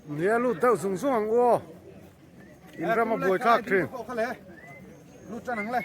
Nia lut deuh zung zung ang u aw. In ram a buai thlak thin. Lut tan ang le.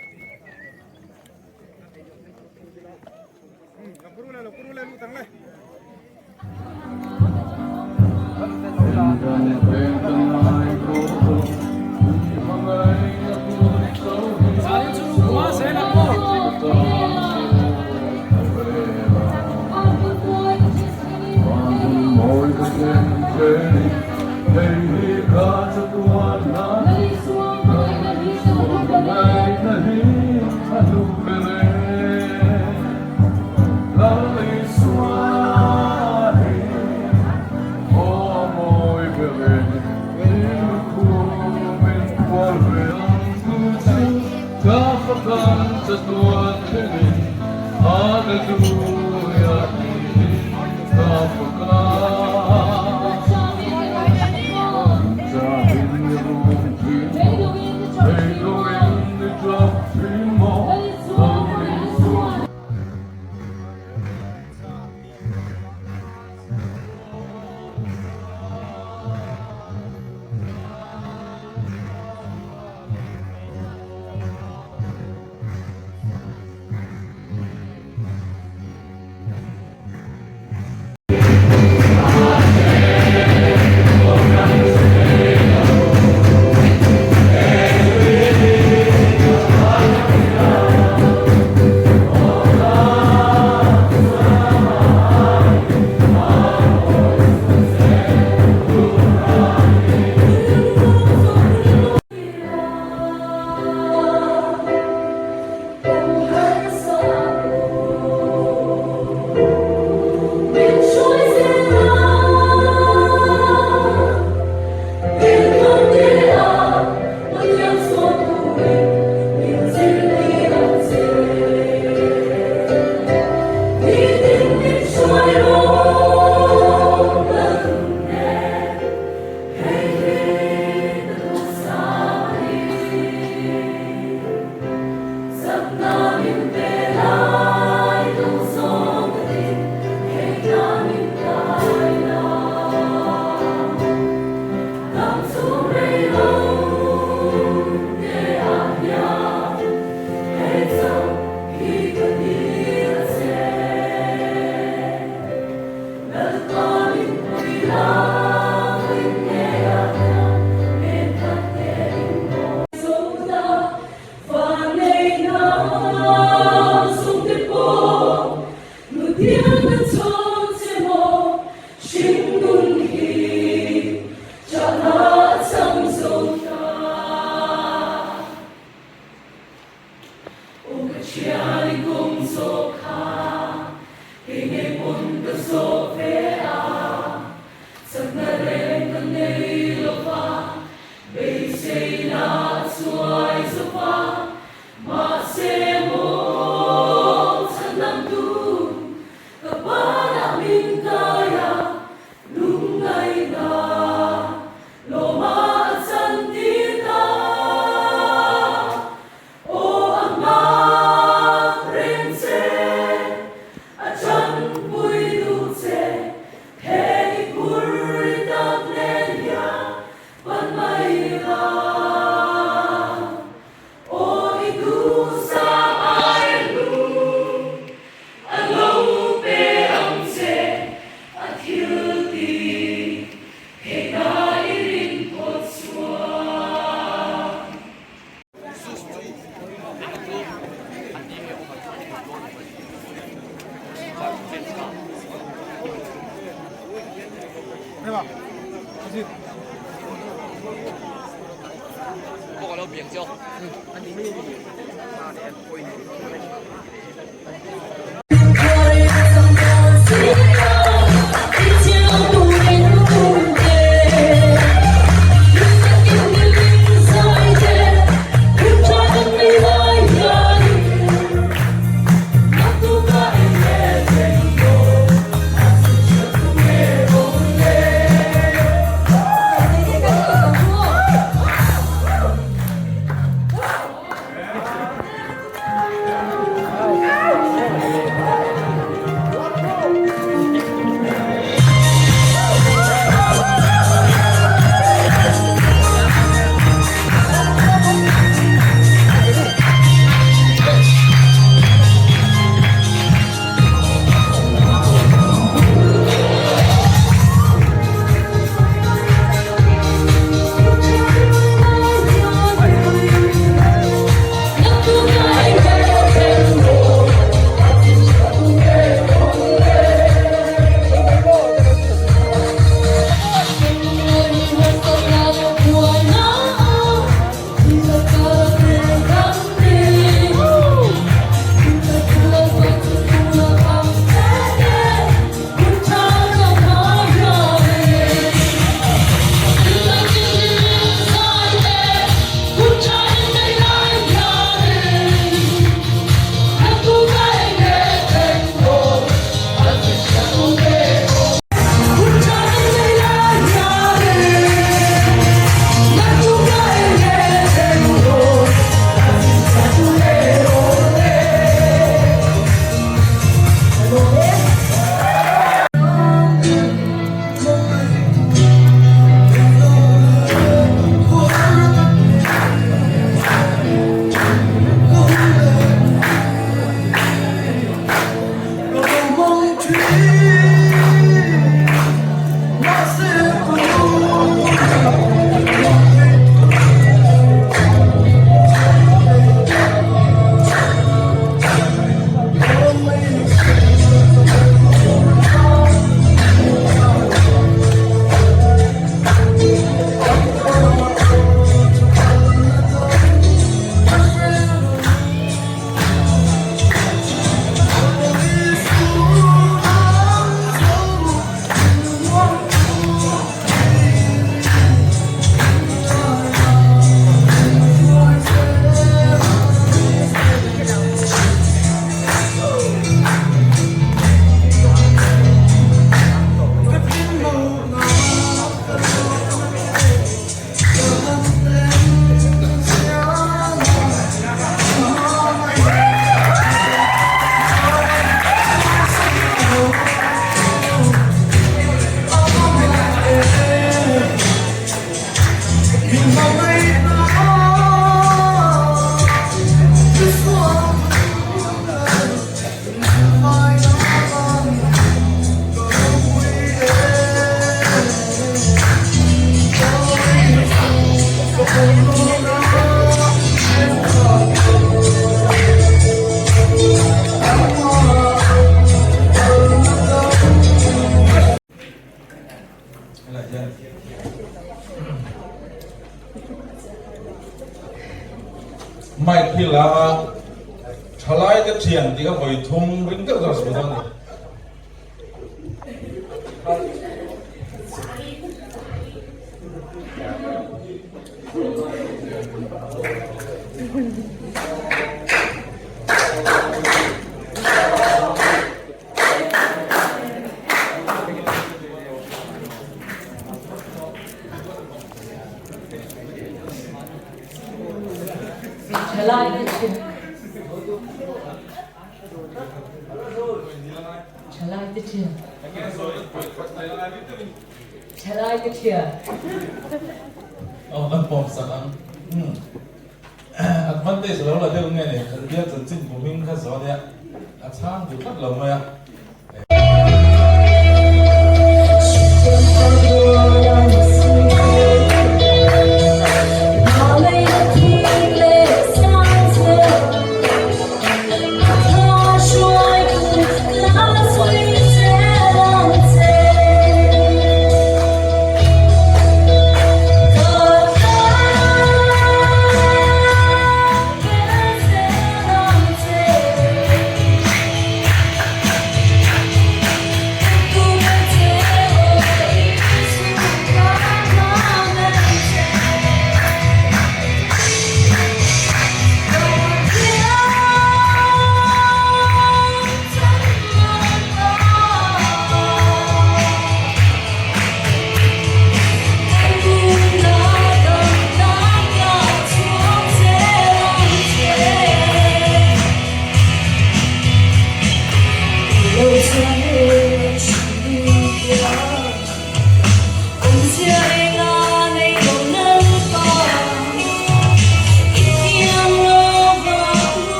Mic hi la a, thalai te thian tih kha vawi thum ring deuh zawk a sawi dawn a ni. Thalai te thian. Thalai te thian. Aw kan pawm sak ang. Advantage lo la deuh nge ni kan bial chanchin bu hming kha zawh ania a chhang duh tlat lo mai a.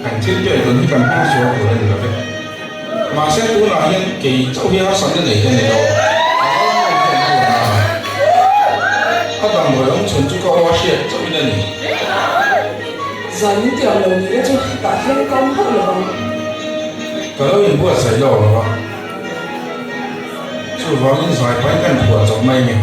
Kan thil pek dawn hi kan hmang sual tur a ni lo ve. Mahse tunah hian kei chauh hi harsatna nei ka ni lo. A ral ho hian a rawn a. A damdawi awm chhun chu ka aw a hriat chauhin a ni. Zan min tiam lo ni le chu tah hian ka awm hauh lo vang. Ka lo inbuatsaih lawk lo a. Chuvangin zai pai kan phuah chawp mai nge.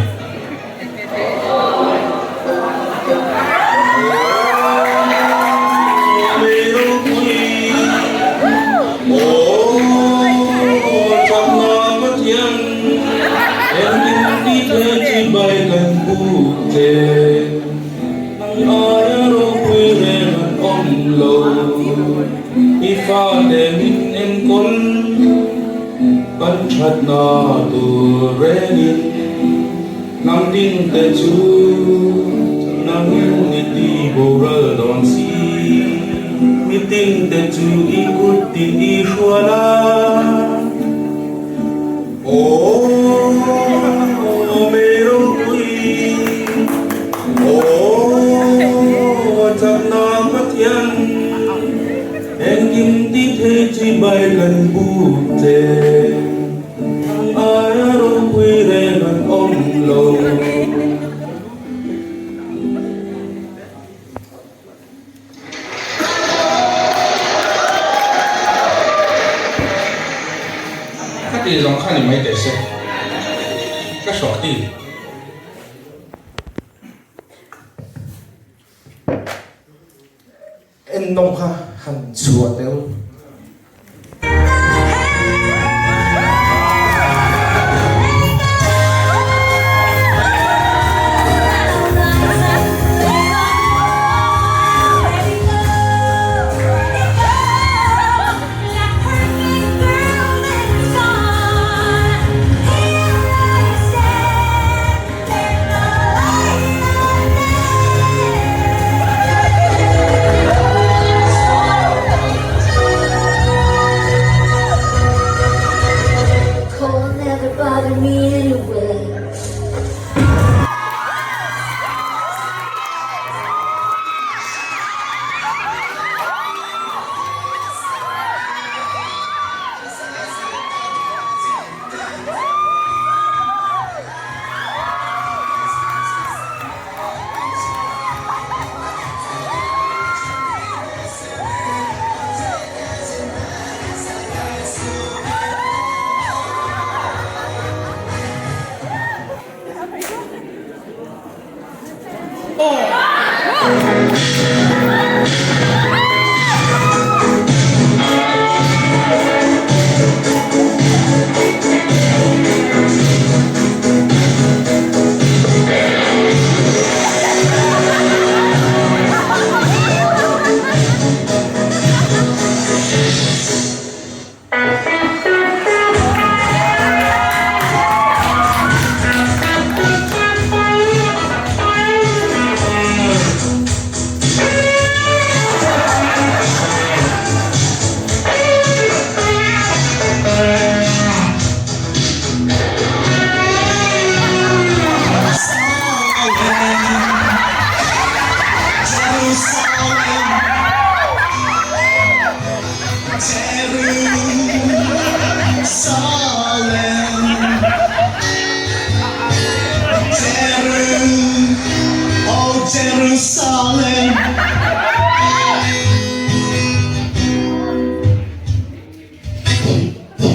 Nang ding te chu nang in i ti boral dawn si, Mitin te chu i kut tin i hrual a. Aw mei ropui, aw chakna Pathian, Engkim ti thei chibai kan buk che. Thang aia ropui reng an awm lo. Khati zawng kha ni mai teh se. Ka hrawk ti. Ennawm kha han chhuah teh u.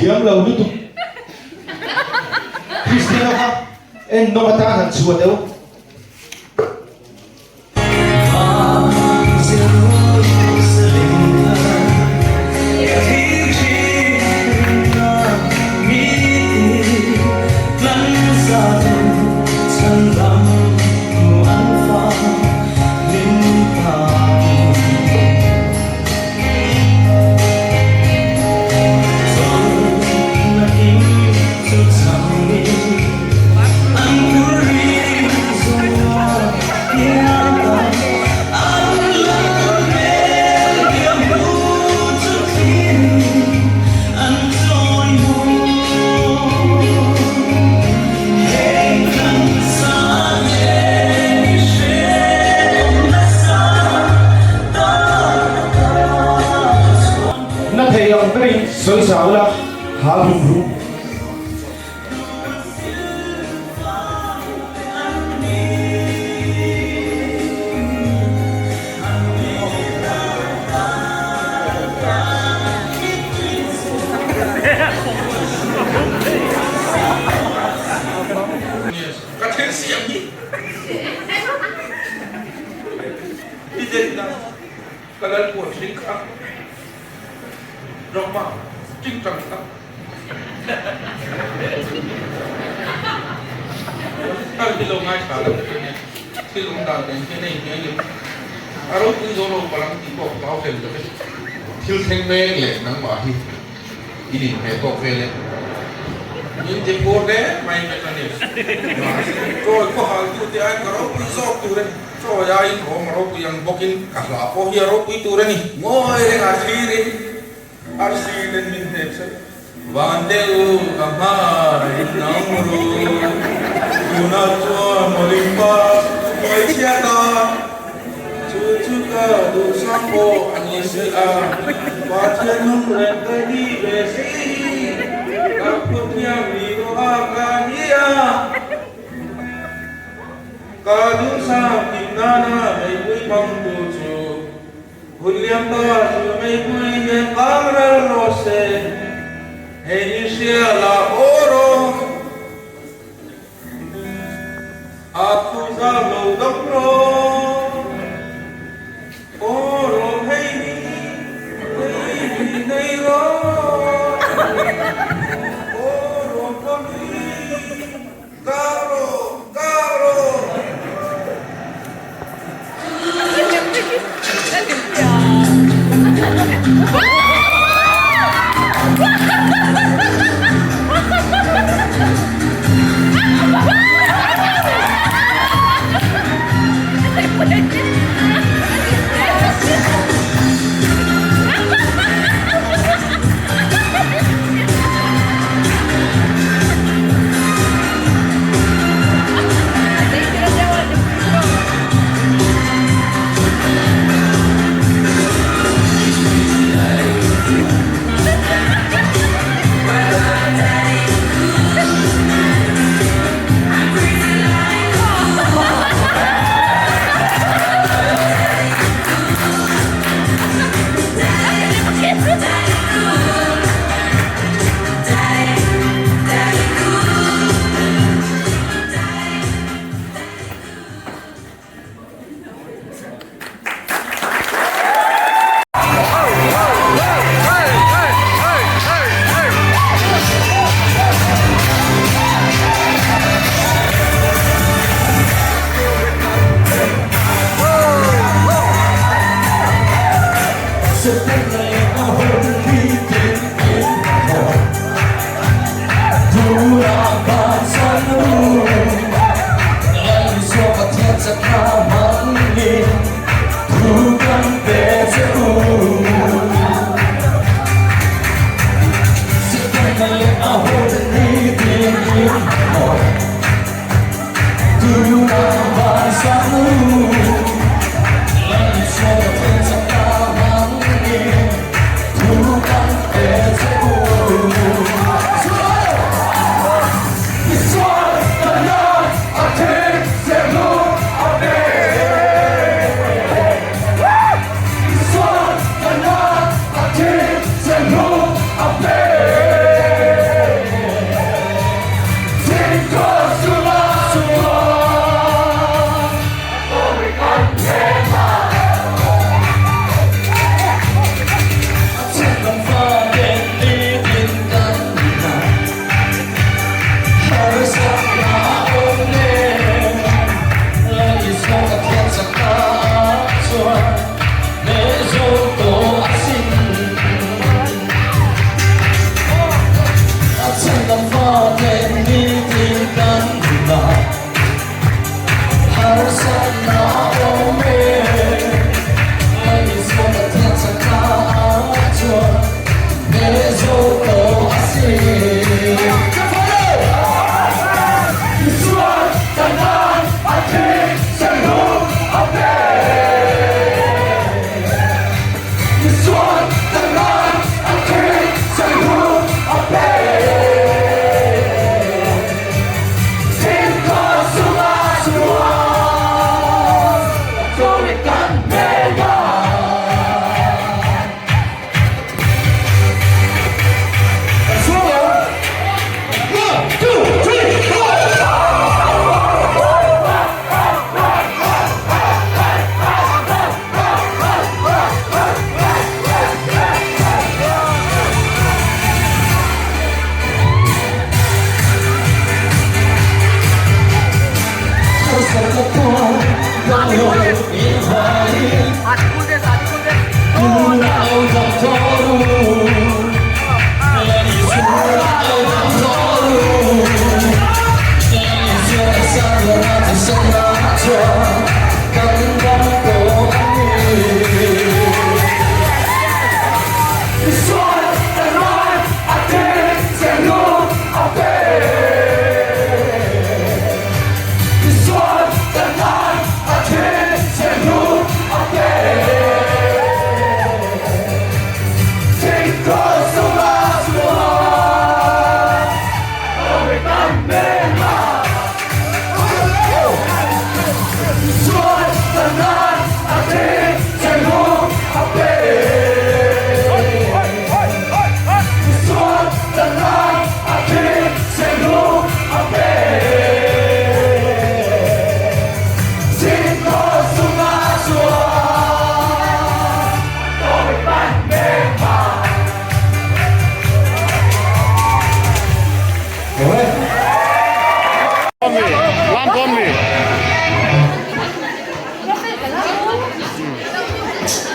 Thiam lo lutuk Christina kha en nawm atan han chhuah deuh. Na thei ang berin sawi sa ula hal rum rum. Ka thil siam hi i denna ka lal puan hring kha Roma tingtang kha Kal hi lo ngaithla lo te nia thil awm dan nen hian a inhnial em a ropui zo lo palang tih pawh ka hlau hlel ta vek. Thil thleng mek leh nangmah hi in inhmeh tawk vel e. Min ti phur hle mai Bethany. Mahse Troy khaw haltu te aiin ka ropui zawk tur a ni. Troy aiin Rome a ropui ang bawkin ka hla pawh hi a ropui tur a ni. Ngawi reng a thlirin arsi ten min hnep se. Van deuh ka hmai nang ru. Tunah chuan Olympus hmeichhia ta. Chu chu ka duhsam pawh a ni si a, Pathian nung reng ka ni ve si. Ka phut thiam ni rawh a ka nia. Ka duhsam tih nana meipui hmangtu chu hun liam ta chu meipui hian kang ral rawh se. Hei i hria la aw rawh. A thu zau lo dam rawh. Aw rawh hei hi, hei hi nei rawh. Aw rawh ka nui, kak rawh, kak rawh.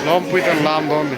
Lawmpui te an lam dawn ni.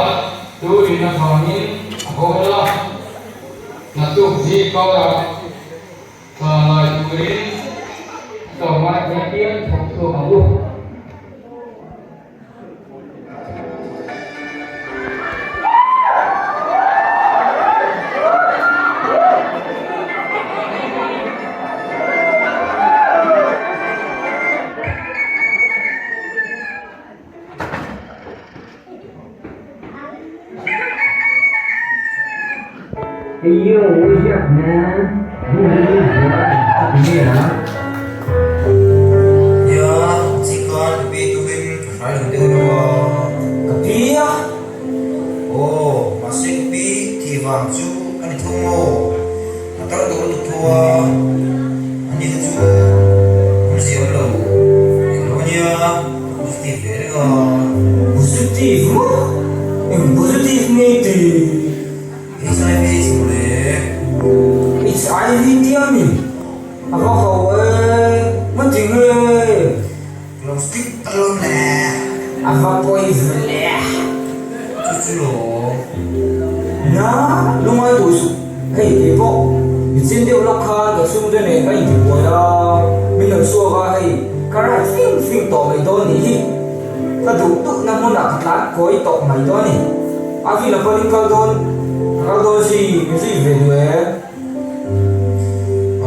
khan chu rinna vangin a boral a, naktuk zing karah thla ngai turin a tlawmngai thei piang thawk chhuak ang u. Hey yo, what's up man? Nia, chikhan ka pi tumin ka hrai lo deuh lo a. Ka pi a? Aw, mahse ka pi tih vang chu a ni thung maw? A tar tawh lutuk tho a, ani kha chu awmzia awm lo englo a nia, ka positive ve reng a. Positive maw? Eng positive nge ti? HIV AIDS mawle. HIV tia mi? A va ho e, nga ti nge? Lo stick a lawm le. A va pawi ve le. Chu chu lawm. Na, lungai duh suh. Hei kei pawh michin deuh lawk khan ka chhungte nen ka intibuai a, min rawn chhuak a, hei ka rai fing fing tawh mai dawn nih hi. Ka duh duhna hmunah ka tlan kawi tawh mai dawn a ni. A vin a pawn in kal dawn, ka kal dawn si, min zui ve duh em?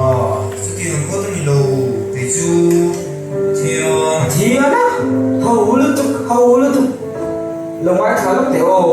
Ah, chutiang ang kawt a ni lo, kei chu Pathian. Pathian a? Ho lutuk, ho lutuk. Lo ngaithla lawk teh aw.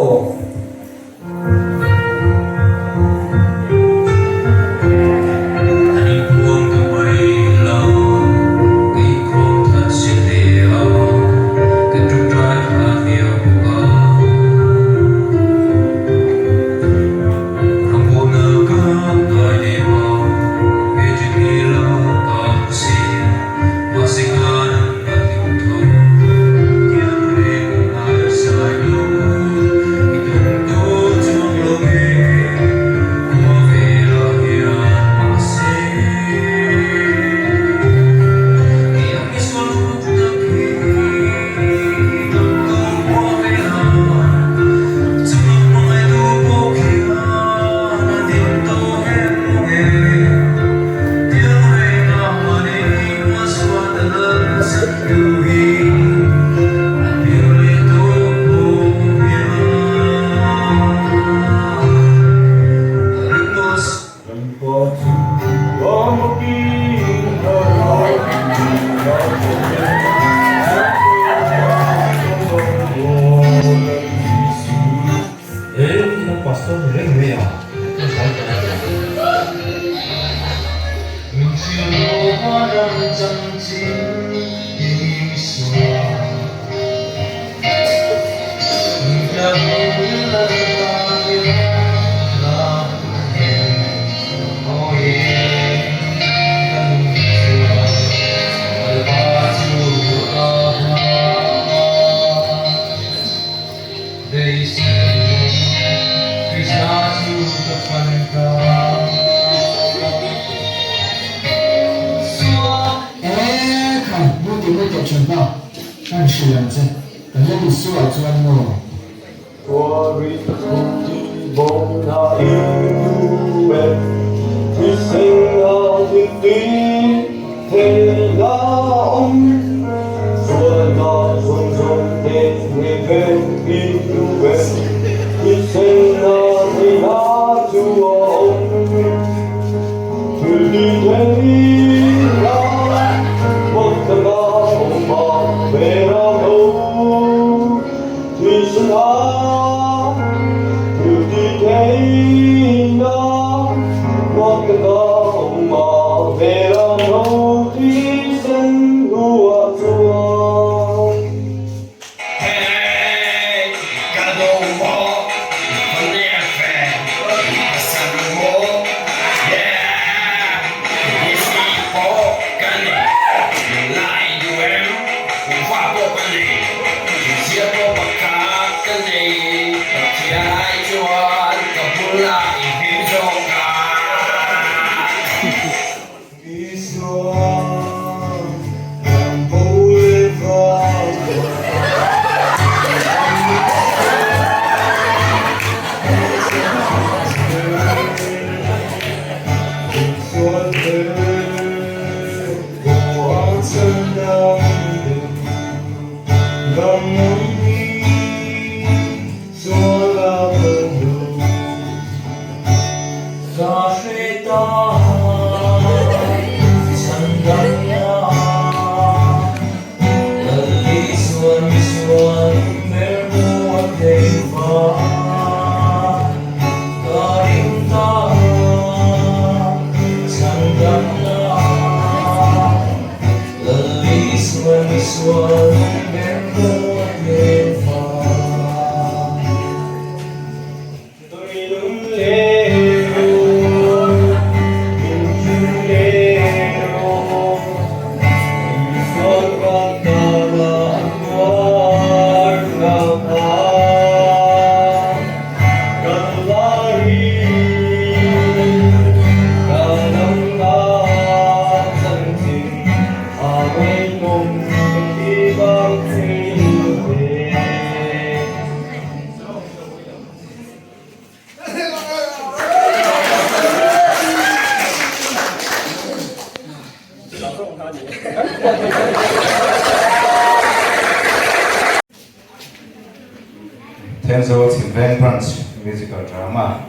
Thenzawl Chhimveng Branch Musical Drama.